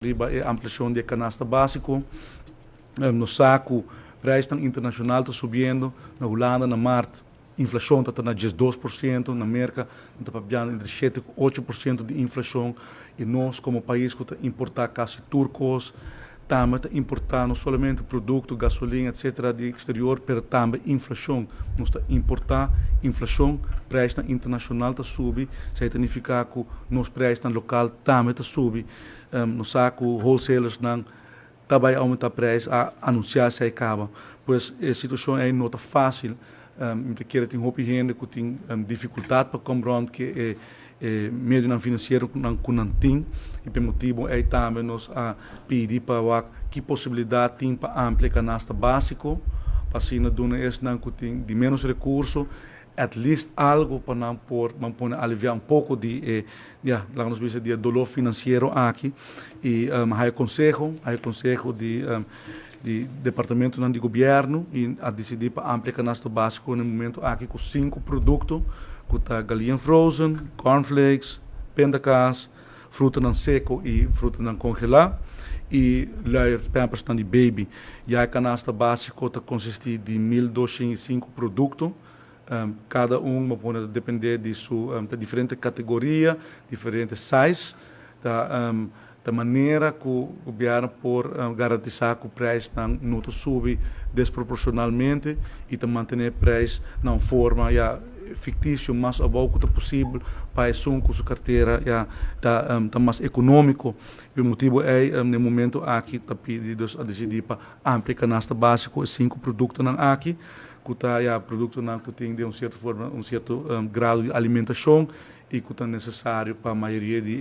Riba e ampliashon di e kanasta básiko, nos sa ku preisnan internashonal ta subiendo. Na Hulanda na mart inflashon ta na 12%, na Merka nan ta papiando entre 7 ku 8% di inflashon i nos komo pais ku ta importá kasi tur kos, tambe ta importá no solamente produkto, gasolin, etc. Di eksterior, pero tambe inflashon. Nos ta importá inflashon, preisnan internashonal ta subi, esei ta nifiká ku nos preisnan lokal tambe ta subi. Nos sa ku wholesalers nan tambe a oumentá preis, a anunsiá esei kaba. Pues e situashon ei no ta fásil. Mi ta kere tin hopi hende ku tin difikultat pa kom rònt ku e medionan finansiero ku nan tin i pa e motibu ei tambe nos a pidi pa wak ki posibilidat tin pa amplia kanasta básiko pa asina duna esnan ku tin di ménos rekurso at least algu pa nan por nan pone aliviá un poko di e, ya, laga nos bisa, di e doló finansiero aki. I haña konseho di departamentonan di gobièrnu i a disidí pa amplia kanasta básiko na e momento aki ku sinku produkto, ku ta galiña frozen, cornflakes, pindakaas, frutanan seku i frutanan kongelá i luier, pampers di baby. Ya e kanasta básiko ta konsistí di 1205 produkto. Kada un por dependé di su diferente kategoria, diferente size, ta manera ku gobièrnu por garantisá ku preis no ta subi desproporshonalmente i ta mantené preis na un forma, ya, fiktisio mas abou ku posibel pa esun ku su kartera, ya, ta mas ekonómiko. E motibu ei, na e momento aki ta pidi, a disidí pa amplia kanasta básiko e sinku produktonan aki, ku ta, ya, produktonan ku tin di un sierto forma un sierto grado di alimentashon i ku ta nesesario pa mayoria di